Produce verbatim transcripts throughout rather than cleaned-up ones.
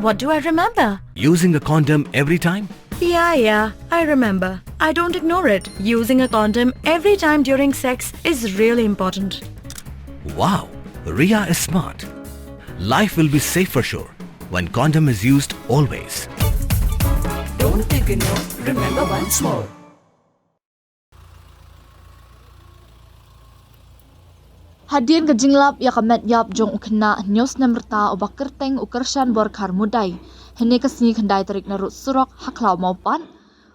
What do I remember? Using a condom every time? Yeah, yeah, I remember. I don't ignore it. Using a condom every time during sex is really important. Wow, Ria is smart. Life will be safe for sure when condom is used always. Don't ignore, remember once more. Hadien ka jinglap ïa ka met ïap jong u khynnah hynñiew snem rta uba kyrteng u Kyrshan Borkhar Mudai, hynne ka sngi khyndai tarik na Rud Surok ha Khlaw Mawpat,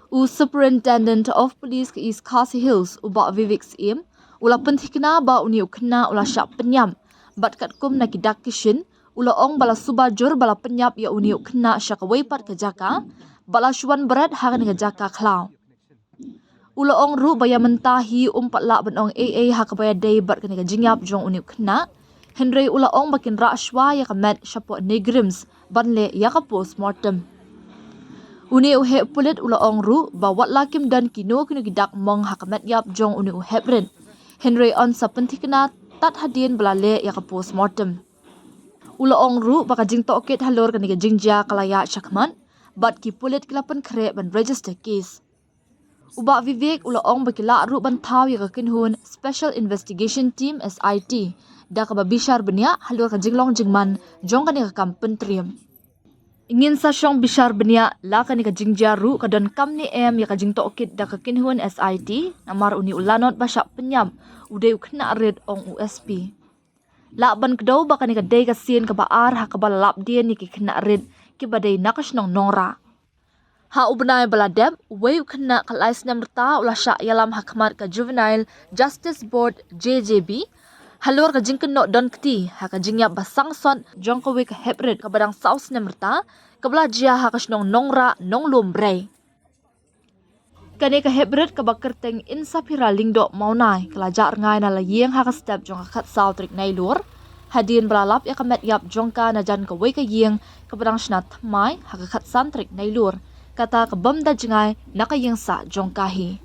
u Superintendent of Police ka East Khasi Hills u Bah Vivek Syiem u la pynthikna ba une u khynnah u la shah pynïap bad katkum na ki dak ki shin u la ong ba la suba jur ba la pynïap ïa une u khynnah sha kawei pat ka jaka bad la shu wan bret ha kane ka jaka khlaw. U la ong ruh ba ïa mynta hi um pat lah ban ong ei ei ha kaba ïadei bad kane ka jingïap jong une u khynnah. Hynrei u la ong ba kin rah shuwa ïa ka met shapoh NEIGRIHMS ban leh ïa ka postmortem. Une u heh pulit u la ong ruh ba wat la kim don kino kino ki dak mong ha ka met ïap jong une u heh bret, hynrei yn sa pynthikna tad hadien ba la leh ïa ka postmortem. U la ong ruh ba ka jingtohkit halor kane ka jingjia ka la ïaid shakhmat bad ki pulit ki la pynkhreh ban register case. U Bah Vivek u la ong ba ki lah ruh ban thaw ïa ka kynhun Special Investigation Team, SIT, da kaba bishar bniah halor ka jinglong jingman jong kane ka kam pyntriem. Ngin sa shong bishar bniah la kane ka jingjia ruh ka don kam ne em ïa ka jingtohkit da ka kynhun SIT, namar une u lanot ba shah pynïap u dei u khynnah rit, ong u SP. Lah ban kdew ba kane ka dei ka sien kaba ar ha kaba la lap dien ïa ki khynnah rit kiba dei na ka shnong Nongrah. Ha u bnai ba la dep, uwei u khynnah khatlai snem rta u la shah ïalam ha khmat ka Juvenile Justice Board, JJB, halor ka jingkynnoh don kti ha ka jingïap ba sangsot jong kawei ka heh bret kaba dang saw snem rta kaba la jia ha ka shnong Nongrah, Nonglum Brei. Kane ka heh bret kaba kyrteng Insaphira Lyngdoh Mawnai ka la jah rngai na la ïing ha ka step jong ka khatsaw tarik Nailur, hadien ba la lap ïa ka met ïap jong ka na jan kawei ka ïing kaba dang shna thymmai ha ka khatsan tarik Nailur, kata ka bym da jngai na ka ïing sah jong ka hi.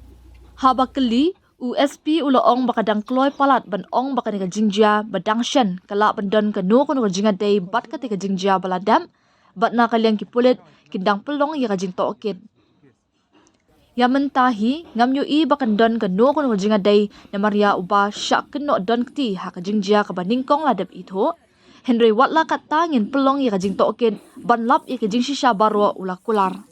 Haba kylli, u SP u la ong ba ka dang kloi palat ban ong ba kane ka jingjia ba dang shen ka lah ban don kano kano ka jingïadei bad kata ka jingjia ba la dep, bad na ka liang ki pulit kin dang pynlong ïa ka jingtohkit. Ïa mynta hi ngam ïohi ba kan don kano kano ka jingïadei namar ïa uba shah kynnoh don kti ha ka jingjia kaba nyngkong la dep ithuh. Hynrei wat la katta ngin pynlong ïa ka jingtohkit ban lap ïa ka jingshisha baroh, u la kular.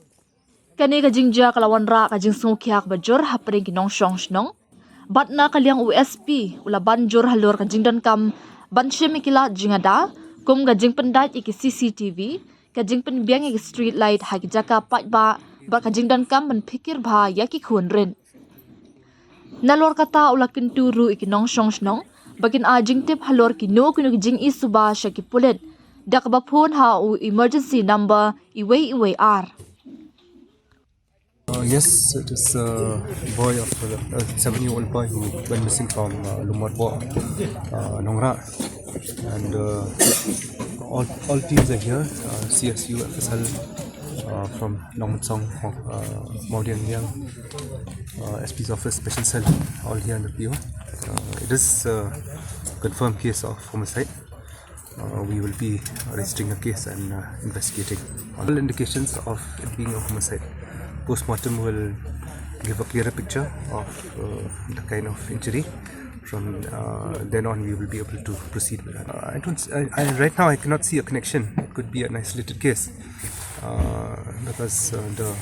Kane ka jingjia ka la wanrah ka jingsngewkhia kaba jur hapdeng ki nongshong shnong. Bad na ka liang u SP u la ban jur halor ka jingdonkam ban shim ïa ki lad jingada kum ka jingpyndait ïa ki CCTV, ka jingpynbiang ïa ki street light ha ki jaka paidbah bad ka jingdonkam ban phikir bha ïa ki khun rit. Nalor kata u la kyntu ruh ïa ki nongshong shnong ba kin ai jingtip halor kino kino ki jingïasuba sha ki pulit da kaba phone ha u emergency number uwei uwei ar. Uh, yes, it is a boy of a seven-year-old boy who went missing from uh, Lumorbo, uh, Nongrah, and uh, all, all teams are here. Uh, CSU, FSL, uh, from Nongmynsong, uh, Mawdiangdiang, uh, SP's office, special cell, all here in the PO. Uh, it is uh, confirmed case of homicide. Uh, we will be registering a case and uh, investigating. All indications of it being a homicide. Postmortem will give a clearer picture of uh, the kind of injury. From uh, then on, we will be able to proceed with that. Uh, I don't. I, I, right now, I cannot see a connection. It could be an isolated case uh, because uh, the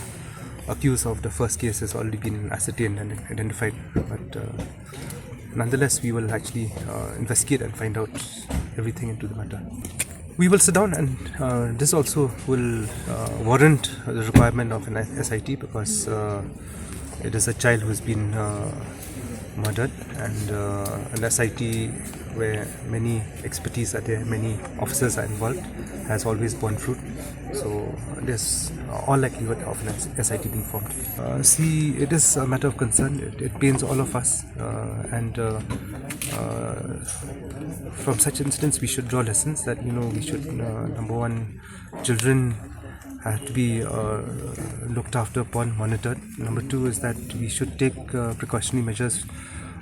accused of the first case has already been ascertained and identified. But uh, nonetheless, we will actually uh, investigate and find out everything into the matter. We will sit down, and uh, this also will uh, warrant the requirement of an SIT because uh, it is a child who's been uh, murdered, and uh, an SIT where many expertise are there, many officers are involved, has always borne fruit. So there's all likelihood of an SIT being formed. Uh, see, it is a matter of concern. It, it pains all of us, uh, and uh, uh, from such incidents, we should draw lessons that you know we should uh, number one, children have to be uh, looked after upon, monitored. Number two is that we should take uh, precautionary measures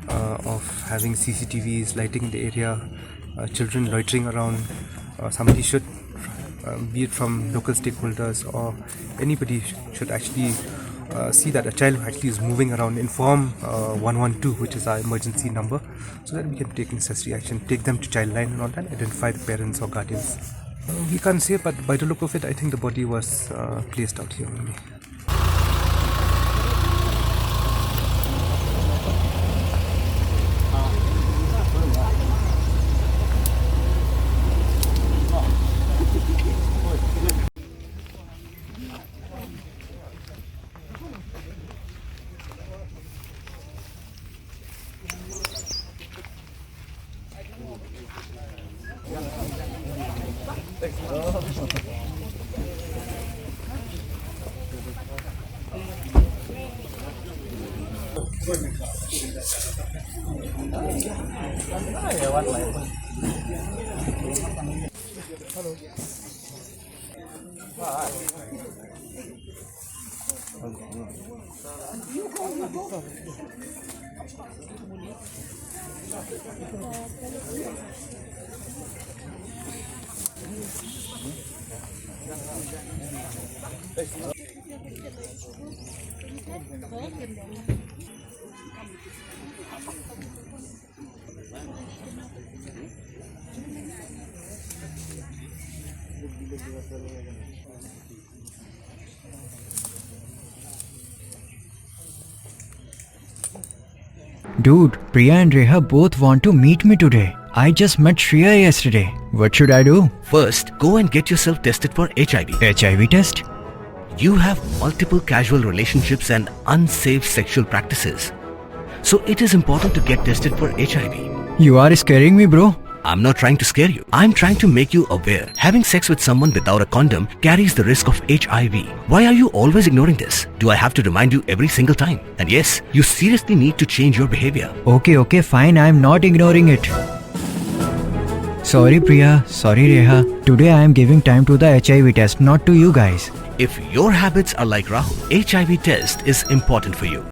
uh, of having CCTVs, lighting in the area, uh, children loitering around. Uh, somebody should Um, be it from local stakeholders or anybody sh- should actually uh, see that a child who actually is moving around, inform uh, one one two, which is our emergency number, so that we can take necessary action, take them to Childline and all that, identify the parents or guardians. Uh, we can't say, but by the look of it, I think the body was uh, placed out here only. Dude, Priya and Reha both want to meet me today. I just met Shreya yesterday. What should I do? First, go and get yourself tested for H I V. H I V test? You have multiple casual relationships and unsafe sexual practices. So it is important to get tested for H I V. You are scaring me, bro. I'm not trying to scare you. I'm trying to make you aware. Having sex with someone without a condom carries the risk of H I V. Why are you always ignoring this? Do I have to remind you every single time? And yes, you seriously need to change your behavior. Okay, okay, fine. I'm not ignoring it. Sorry, Priya. Sorry, Reha. Today I am giving time to the H I V test, not to you guys. If your habits are like Rahul, H I V test is important for you.